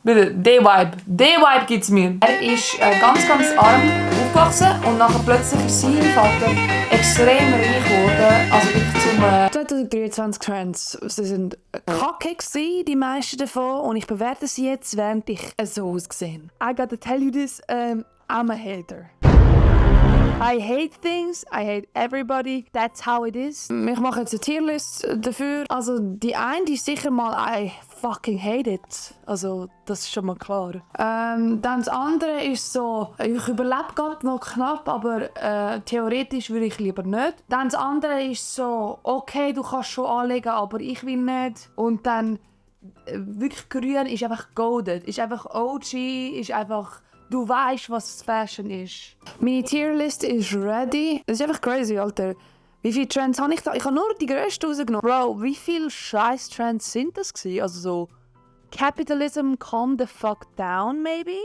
Den Vibe gibt's mir. Er ist ganz, ganz arm aufgewachsen und nachher plötzlich ist sein Vater extrem reich geworden. Also wirklich zum 2023 Trends. Sie sind kacke gewesen, die meisten davon, und ich bewerte sie jetzt, während ich so ausgesehen. I gotta tell you this, I'm a hater. I hate things, I hate everybody, that's how it is. Ich mache jetzt eine Tierlist dafür. Also die eine, die ist sicher mal I fucking hate it. Also das ist schon mal klar. Dann das andere ist so, ich überlebe gerade noch knapp, aber theoretisch würde ich lieber nicht. Dann das andere ist so, okay, du kannst schon anlegen, aber ich will nicht. Und dann wirklich grün ist einfach golden, ist einfach OG, ist einfach... Du weißt, was Fashion ist. Meine Tierlist ist ready. Das ist einfach crazy, Alter. Wie viele Trends habe ich da? Ich habe nur die grössten rausgenommen. Bro, wie viele scheiß Trends sind das gewesen? Also so... Capitalism, calm the fuck down, maybe?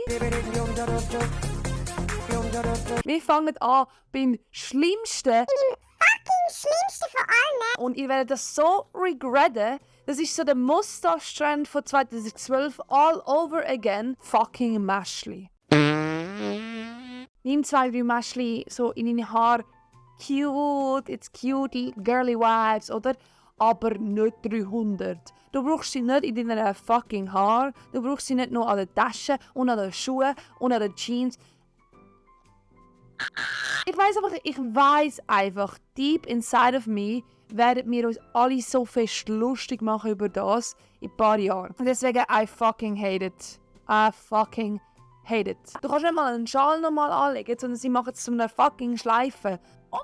Wir fangen an beim Schlimmsten. Fucking Schlimmste von allen. Und ihr werdet das so regretten. Das ist so der Mustache-Trend von 2012. All over again. Fucking Mäschli. Nimm 2-3 Mäschli so in deine Haare. Cute, it's cutie, girly vibes, oder? Aber nicht 300. Du brauchst sie nicht in deinen fucking Haaren. Du brauchst sie nicht nur an den Taschen und an den Schuhen und an den Jeans. Ich weiss einfach, deep inside of me werden wir uns alle so fest lustig machen über das in ein paar Jahren. Und deswegen, I fucking hate it. I fucking hate it. Du kannst nicht mal einen Schal nochmal anlegen, sondern sie machen es zu einer fucking Schleife. Oh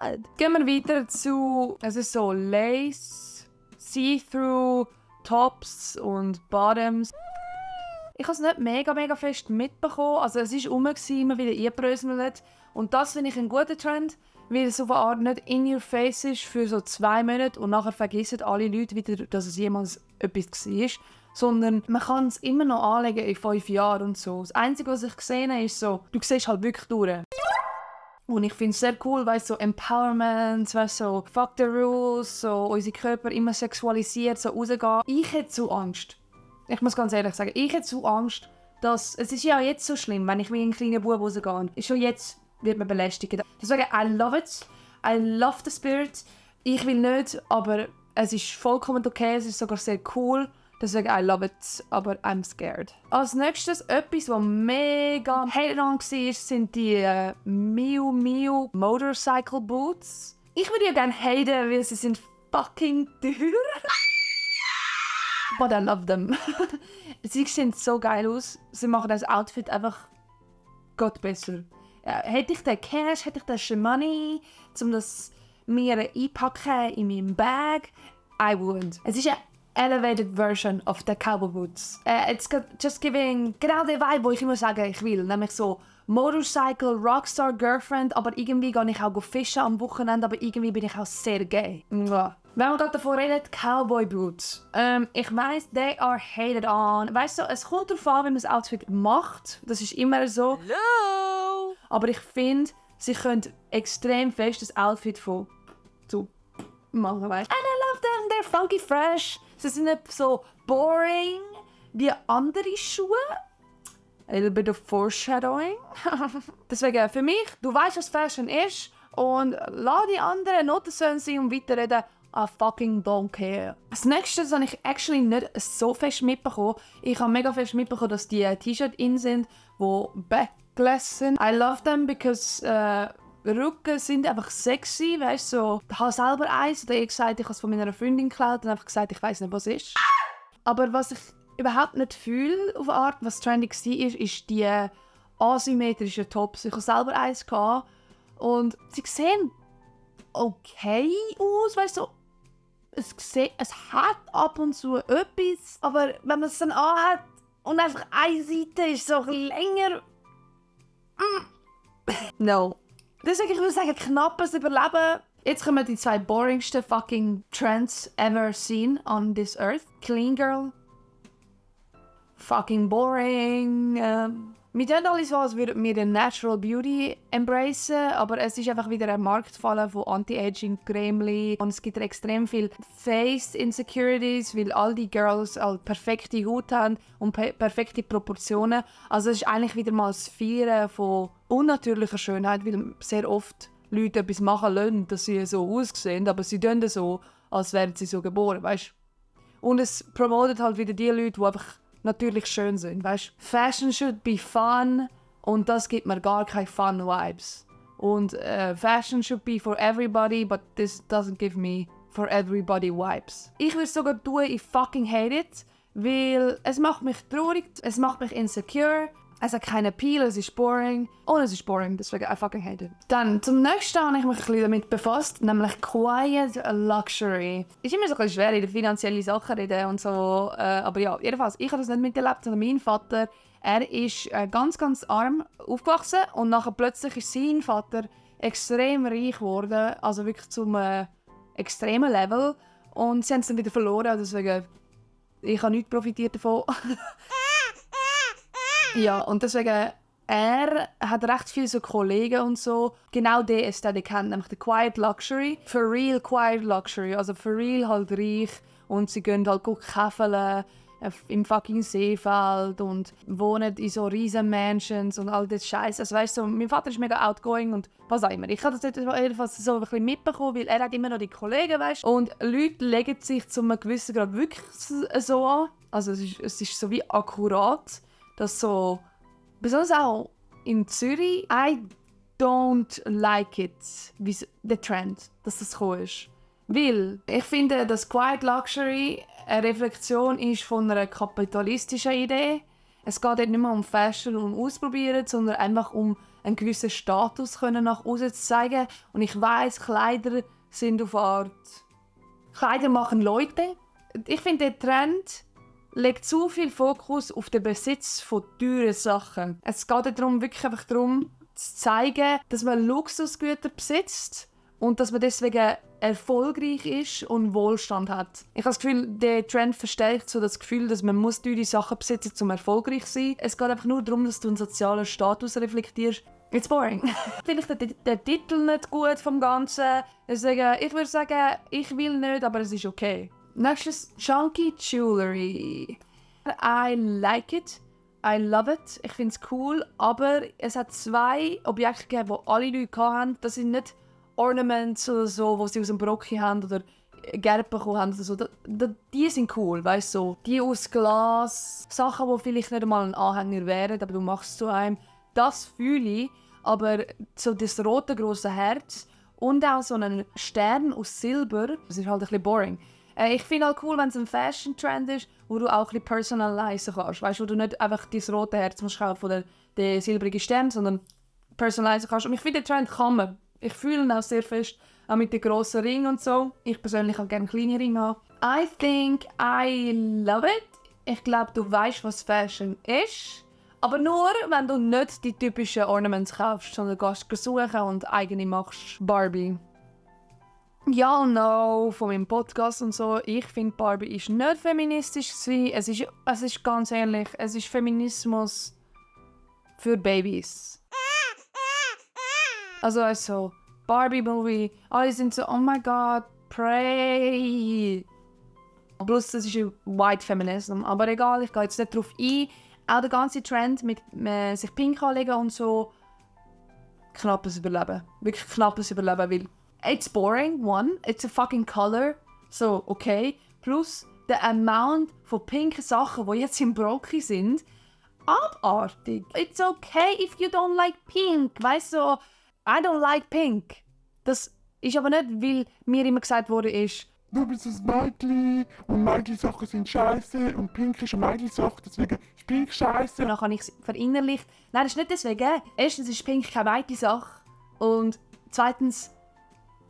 mein Gott! Gehen wir weiter zu, es ist so Lace, See-Through, Tops und Bottoms. Ich habe es nicht mega fest mitbekommen. Also es war rum, immer wieder eingebröselt. Und das finde ich ein guter Trend, weil es auf eine Art nicht in your face ist für so 2 Monate und nachher vergessen alle Leute wieder, dass es jemals etwas war. Sondern man kann es immer noch anlegen in 5 Jahren und so. Das Einzige, was ich gesehen habe, ist so, du siehst halt wirklich durch. Und ich finde es sehr cool, weil so Empowerment, weißt, so fuck the rules, so unsere Körper immer sexualisiert, so rausgehen. Ich hätte so Angst. Ich muss ganz ehrlich sagen, ich hätte so Angst, dass... Es ist ja jetzt so schlimm, wenn ich wie ein kleiner Bub rausgehe. Schon jetzt wird man belästigt. Deswegen, I love it. I love the spirit. Ich will nicht, aber es ist vollkommen okay. Es ist sogar sehr cool. Deswegen, I love it, aber I'm scared. Als nächstes, etwas, was mega hated on war, sind die Miu Miu Motorcycle Boots. Ich würde ja gerne haten, weil sie sind fucking teuer. But I love them. Sie sehen so geil aus. Sie machen das Outfit einfach Gott besser. Hätte ich den Cash, hätte ich den Money, um das mir einpacken in meinem Bag, I would. Es ist eine elevated version of the Cowboy Boots. It's just giving genau den Vibe, wo ich immer sage, ich will. Nämlich so Motorcycle, Rockstar, Girlfriend, aber irgendwie gehe ich auch fischen am Wochenende, aber irgendwie bin ich auch sehr gay. Ja. Wenn man gerade davon redet, Cowboy Boots. Ich weiss, they are hated on. Weißt du, es kommt darauf an, wie man das Outfit macht. Das ist immer so. Hello! Aber ich finde, sie können extrem fest das Outfit von so machen, weißt du. And I love them, they're funky fresh. Sie sind nicht so boring wie andere Schuhe. A little bit of foreshadowing. Deswegen, für mich, du weißt, was Fashion ist. Und lass die anderen Noten sein und weiterreden. I fucking don't care. Das nächste, das habe ich actually nicht so fest mitbekommen. Ich habe mega fest mitbekommen, dass die T-Shirts in sind, die backless sind. I love them because Rücken sind einfach sexy, weißt du, so. Ich habe selber eins, oder ich gesagt, ich habe es von meiner Freundin geklaut und einfach gesagt, ich weiß nicht, was es ist. Aber was ich überhaupt nicht fühle, auf eine Art, was trendy war, ist die asymmetrischen Tops. Ich habe selber eins gehabt und sie sehen okay aus, weißt du. Es hat ab und zu etwas, aber wenn man es dann anhat und einfach eine Seite ist so länger... No. Deswegen, ich würde sagen, knappes Überleben. Jetzt kommen die 2 boringsten fucking Trends ever seen on this earth. Clean Girl. Fucking boring. Wir tun alle so, als würden wir den Natural Beauty embracen, aber es ist einfach wieder ein Markt gefallen von Anti-Aging-Cremeli und es gibt extrem viel Face-Insecurities, weil all die Girls halt perfekte Haut haben und perfekte Proportionen. Also es ist eigentlich wieder mal das Feiern von unnatürlicher Schönheit, weil sehr oft Leute etwas machen lassen, dass sie so aussehen, aber sie tun so, als wären sie so geboren, weißt? Und es promotet halt wieder die Leute, die einfach natürlich schön sind, weißt? Fashion should be fun und das gibt mir gar keine fun vibes. Und Fashion should be for everybody, but this doesn't give me for everybody vibes. Ich würde sogar tun, ich fucking hate it, weil es macht mich traurig, es macht mich insecure, es hat keinen Appeal, es ist boring und es ist boring, deswegen I fucking hate it. Dann zum nächsten habe ich mich ein bisschen damit befasst, nämlich Quiet Luxury. Ist immer so ein bisschen schwer, in den finanziellen Sachen reden und so, aber ja, jedenfalls, ich habe das nicht miterlebt, sondern mein Vater, er ist ganz, ganz arm aufgewachsen und nachher plötzlich ist sein Vater extrem reich geworden, also wirklich zum extremen Level und sie haben es dann wieder verloren, deswegen, ich habe nichts profitiert davon. Ja, und deswegen, er hat recht viele so Kollegen und so, genau die Ästhetik haben, nämlich die Quiet Luxury. For real Quiet Luxury, also for real halt reich und sie gehen halt käfeln im fucking Seefeld und wohnen in so riesen Mansions und all das Scheiß. Also weißt du, mein Vater ist mega outgoing und was auch immer. Ich habe das jedenfalls so ein bisschen mitbekommen, weil er hat immer noch die Kollegen, weißt du. Und Leute legen sich zu einem gewissen Grad wirklich so an. Also es ist so wie akkurat. Das so, besonders auch in Zürich, I don't like it, wie der Trend, dass das gekommen ist. Weil ich finde, dass Quiet Luxury eine Reflexion ist von einer kapitalistischen Idee. Es geht nicht mehr um Fashion und Ausprobieren, sondern einfach um einen gewissen Status nach außen zu zeigen. Und ich weiss, Kleider sind auf Art. Kleider machen Leute. Ich finde, der Trend legt zu viel Fokus auf den Besitz von teuren Sachen. Es geht darum, wirklich einfach darum, zu zeigen, dass man Luxusgüter besitzt und dass man deswegen erfolgreich ist und Wohlstand hat. Ich habe das Gefühl, der Trend verstärkt so das Gefühl, dass man teure Sachen besitzen muss, um erfolgreich zu sein. Es geht einfach nur darum, dass du einen sozialen Status reflektierst. It's boring. Vielleicht der Titel nicht gut vom Ganzen. Deswegen, ich würde sagen, ich will nicht, aber es ist okay. Nächstes, Chunky Jewelry. I like it. I love it. Ich finde es cool. Aber es hat zwei Objekte gegeben, die alle Leute hatten. Das sind nicht Ornaments oder so, die sie aus dem Brocki haben oder Gerben bekommen haben oder so. Die sind cool, weißt du. So. Die aus Glas, Sachen, die vielleicht nicht einmal ein Anhänger wären, aber du machst es zu einem. Das fühle ich. Aber so das rote grosse Herz und auch so einen Stern aus Silber, das ist halt ein bisschen boring. Ich finde halt cool, wenn es ein Fashion-Trend ist, wo du auch ein bisschen personalisieren kannst. Weißt du, wo du nicht einfach dein rote Herz musst kaufen oder den silbrigen Stern, sondern personalisieren kannst. Und ich finde, den Trend kann man. Ich fühle ihn auch sehr fest, auch mit den grossen Ringen und so. Ich persönlich auch gerne kleine Ringe haben. I think I love it. Ich glaube, du weißt, was Fashion ist. Aber nur, wenn du nicht die typischen Ornaments kaufst, sondern gehst suchen und eigene machst. Barbie. Ja und no von meinem Podcast und so. Ich finde, Barbie ist nicht feministisch gewesen. Es ist ganz ehrlich, es ist Feminismus für Babys. Also Barbie-Movie, alle sind so, oh my god, pray. Plus, das ist White Feminism. Aber egal, ich gehe jetzt nicht darauf ein. Auch der ganze Trend mit sich pink anlegen und so. Knappes Überleben. Wirklich knappes Überleben, weil it's boring, one. It's a fucking color. So, okay. Plus, der Amount von pinken Sachen, die jetzt im Brocki sind, abartig. It's okay if you don't like pink. Weißt du, so, I don't like pink. Das ist aber nicht, weil mir immer gesagt wurde, du bist ein Mädchen und Mädchensachen sind scheiße und pink ist eine Mädchensache, deswegen ist pink scheiße. Und dann habe ich es verinnerlicht. Nein, das ist nicht deswegen. Erstens ist pink keine Mädchensache. Und zweitens,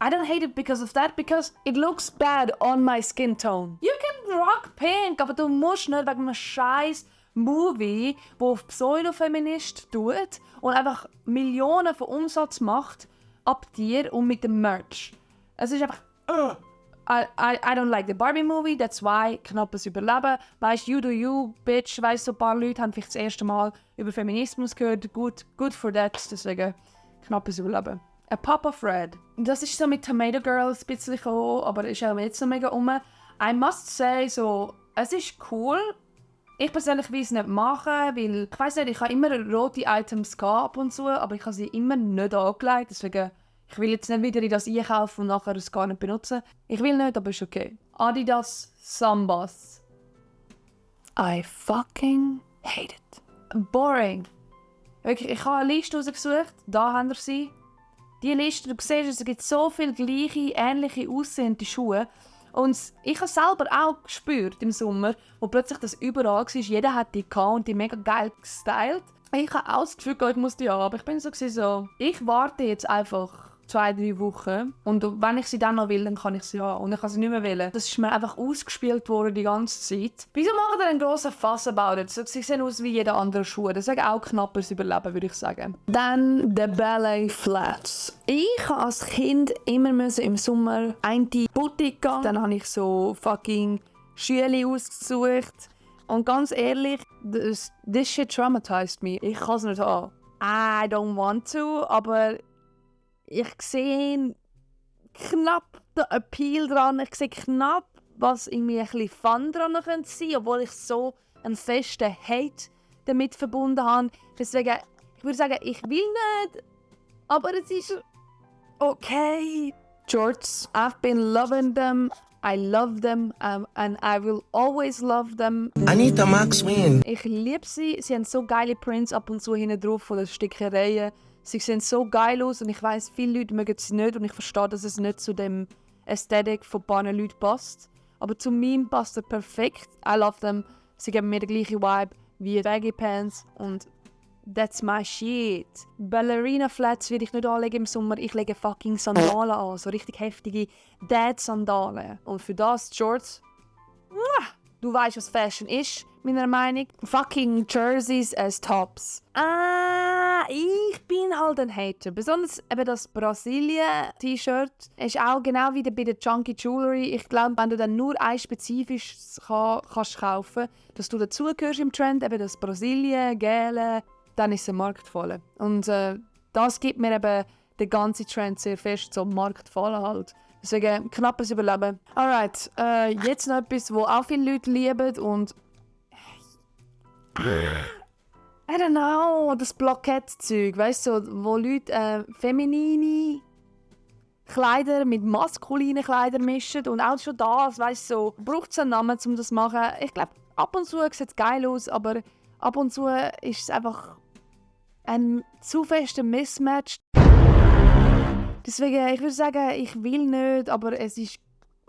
I don't hate it because of that, because it looks bad on my skin tone. You can rock pink, aber du musst nicht wegen einem scheiß Movie, der auf Pseudo-Feminist tut und einfach Millionen von Umsatz macht, ab dir und mit dem Merch. Es ist einfach I don't like the Barbie movie, that's why knappes Überleben. Weißt, you do you, bitch. Weißt, so ein paar Leute haben vielleicht das erste Mal über Feminismus gehört. Good for that, deswegen knappes Überleben. A Pop of Red. Das ist so mit Tomato Girls ein bisschen gekommen, aber ist auch nicht so mega rum. I must say, so, es ist cool. Ich persönlich will es nicht machen, weil ich weiss nicht, ich habe immer rote Items ab und zu, aber ich habe sie immer nicht angelegt, deswegen ich will jetzt nicht wieder in das einkaufen und nachher es gar nicht benutzen. Ich will nicht, aber ist okay. Adidas Sambas. I fucking hate it. Boring. Wirklich, ich habe eine Liste rausgesucht, da haben wir sie. Die Liste, du siehst, es gibt so viele gleiche, ähnliche aussehende Schuhe. Und ich habe selber auch gespürt im Sommer, wo plötzlich das überall war. Jeder hat die gehabt und die mega geil gestylt. Ich habe auch das Gefühl, ich muss die haben, aber ich bin so, ich warte jetzt einfach 2-3 Wochen und wenn ich sie dann noch will, dann kann ich sie haben und ich kann sie nicht mehr wählen. Das ist mir einfach ausgespielt worden die ganze Zeit. Wieso machen wir einen grossen Fass about it? Sie sehen aus wie jeder andere Schuh. Das ist auch knappes Überleben, würde ich sagen. Dann der Ballet Flats. Ich habe als Kind immer im Sommer in die Boutique gehen. Dann habe ich so fucking Schüle ausgesucht. Und ganz ehrlich, this shit traumatized me. Ich kann es nicht haben. I don't want to, aber ich sehe knapp den Appeal dran. Ich sehe knapp, was irgendwie ein bisschen Fun dran sein könnte, obwohl ich so einen festen Hate damit verbunden habe. Deswegen, ich würde sagen, ich will nicht, aber es ist okay. Shorts, I've been loving them. I love them and I will always love them. Anita Max Win. Ich liebe sie. Sie haben so geile Prints ab und zu hinten drauf von den Stickereien. Sie sehen so geil aus und ich weiss, viele Leute mögen sie nicht und ich verstehe, dass es nicht zu dem Ästhetik von ein paar Leuten passt. Aber zu mir passt er perfekt. I love them. Sie geben mir den gleichen Vibe wie Baggy Pants und that's my shit. Ballerina Flats will ich nicht anlegen im Sommer. Ich lege fucking Sandalen an. So richtig heftige Dad-Sandalen. Und für das die Shorts. Du weißt, was Fashion ist, meiner Meinung. Fucking Jerseys als Tops. Ich bin halt ein Hater. Besonders eben das Brasilien-T-Shirt ist auch genau wie bei der Chunky Jewelry. Ich glaube, wenn du dann nur ein spezifisches kannst kaufen, dass du dazugehörst im Trend, eben das Brasilien, Gele, dann ist der Markt voll. Und das gibt mir eben den ganzen Trend sehr fest, so Markt voll halt. Deswegen knappes Überleben. Alright, jetzt noch etwas, wo auch viele Leute lieben und I don't know, das Blockett-Zeug, weißt du, wo Leute feminine Kleider mit maskulinen Kleidern mischen und auch schon das, weißt du, so, braucht es einen Namen, um das zu machen. Ich glaube, ab und zu sieht es geil aus, aber ab und zu ist es einfach ein zu fester Mismatch. Deswegen, ich würde sagen, ich will nicht, aber es ist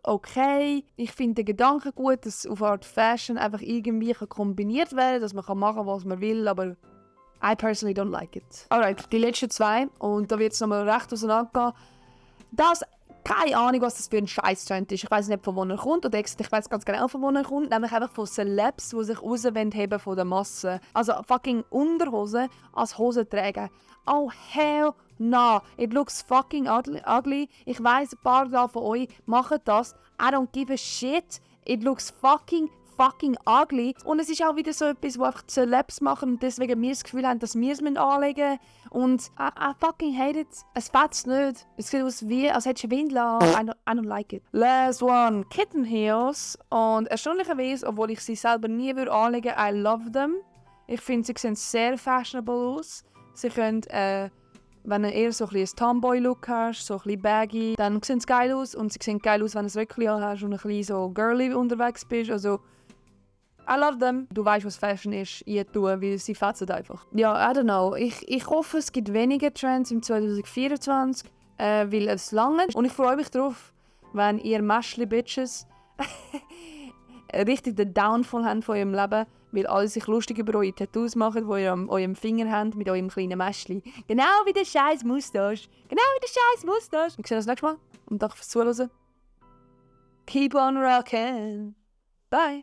okay. Ich finde den Gedanken gut, dass auf Art Fashion einfach irgendwie kombiniert werden kann, dass man machen kann, was man will, aber I personally don't like it. Alright, die letzten 2 und da wird es nochmal recht auseinandergehen. Keine Ahnung, was das für ein Scheiß-Trend ist. Ich weiß nicht, von wo er kommt. Oder ich weiß ganz genau, von wo er kommt. Nämlich einfach von Celebs, die sich rausheben von der Masse. Also fucking Unterhosen als Hose tragen. Oh hell no. It looks fucking ugly. Ich weiss, ein paar von euch machen das. I don't give a shit. It looks fucking ugly. Und es ist auch wieder so etwas, was einfach die Celebs machen und deswegen wir das Gefühl haben, dass wir es anlegen müssen. Und I fucking hate it. Es fetzt nicht. Es sieht aus wie, als hättest du Windel an. I don't like it. Last one. Kitten Heels. Und erstaunlicherweise, obwohl ich sie selber nie anlegen würde, I love them. Ich finde, sie sehen sehr fashionable aus. Sie können, wenn du eher so ein bisschen Tomboy-Look hast, so ein bisschen baggy, dann sehen sie geil aus. Und sie sehen geil aus, wenn du ein Röckchen hast und ein bisschen so girly unterwegs bist. Also, I love them. Du weißt, was Fashion ist, ihr tun, weil sie fetzen einfach. Ja, I don't know. Ich hoffe, es gibt weniger Trends im 2024, weil es lange ist. Und ich freue mich darauf, wenn ihr Mäschli-Bitches richtig den Downfall habt von eurem Leben, weil alle sich lustig über eure Tattoos machen, die ihr an eurem Finger habt, mit eurem kleinen Mäschli. Genau wie der scheiß Moustache. Genau wie der scheiß Moustache. Wir sehen uns nächstes Mal. Und danke fürs Zuhören. Keep on rocking. Bye.